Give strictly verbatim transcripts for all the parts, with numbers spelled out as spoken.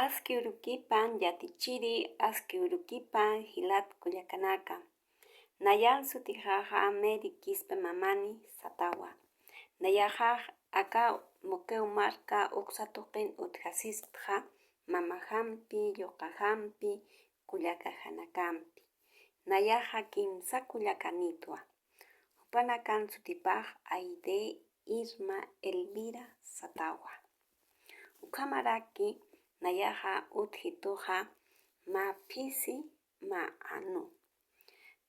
Aski urukipan yatichiri, aski urukipan jilat kullakanaka. Nayan sutixaxa Mary Quispe Mamani satawa. Nayaxax aka Muquew marka uksa tuqin utjasistxa, mamajampi, yuqajampi, kullakajanakampi. Nayaxa kimsa kullakanitwa. Jupanakan sutipax Aide, Irma, Elvira satawa. Ukhamaraki nayaxa utjituxa mä phisi, mä anu.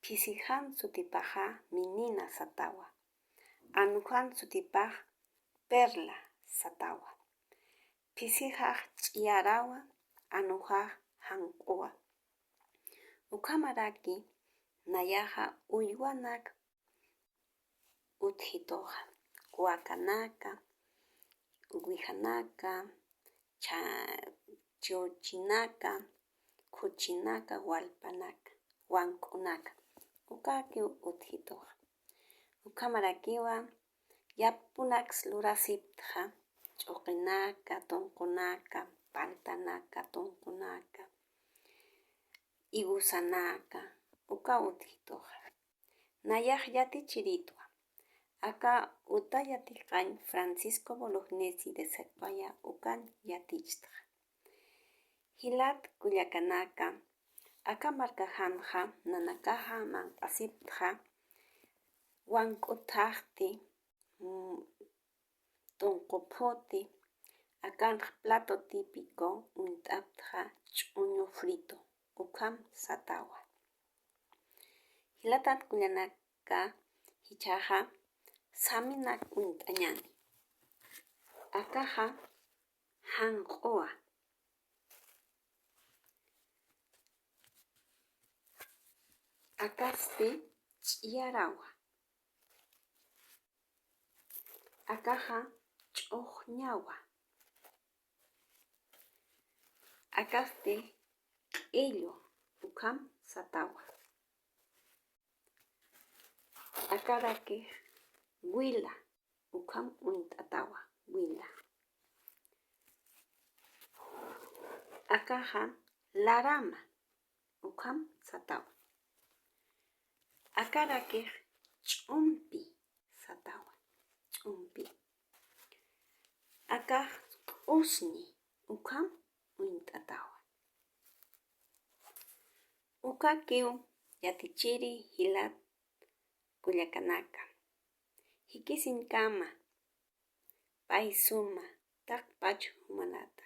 Phisijan sutipaxa Minina satawa. Anujan sutipax Perla satawa. Phisijax ch'iyarawa, anujax janq'uwa. Ukhamaraki nayaxa uywanak utjituxa, wakanaka, uwijanaka, cha-, churchinaka, khuchinaka, walpanaka, wank'unaka, ukakiw utjituxa. Ukhamarakiwa yap'unaks lurasiptxa, ch'uqinaka, tunqunaka, paltanaka, tunqunaka, igusanaka, uka utjituxa. Nayax yatichiritwa. Aka uta yatiqañ Francisco Bolognesi de Sequoia ukan yatichtxa. Jilat kullakanaka, aka markajanxa nanakaxa manq'asiptxa, wank'uthaxti, mm, tunquphuti, akanx plato típico uñt'aptxa ch'uñu frito, ukham satawa. Jilatat kullanaka, jichhaxa saminak uñt'añäni. Akaxa janq'uwa. Akasti ch'iyarawa. Akaxa ch'uxñawa. Akasti q'illu, ukham satawa. Akarakix wila, ukham uñt'atawa, wila. Akaxa larama, ukham satawa. Akarakix ch'umpi satawa, ch'umpi. Akax q'usñi, ukham uñt'atawa. Ukakiw yatichiri jilat kullakanaka. Jikisiñkama, pay suma, taqpach jumanata.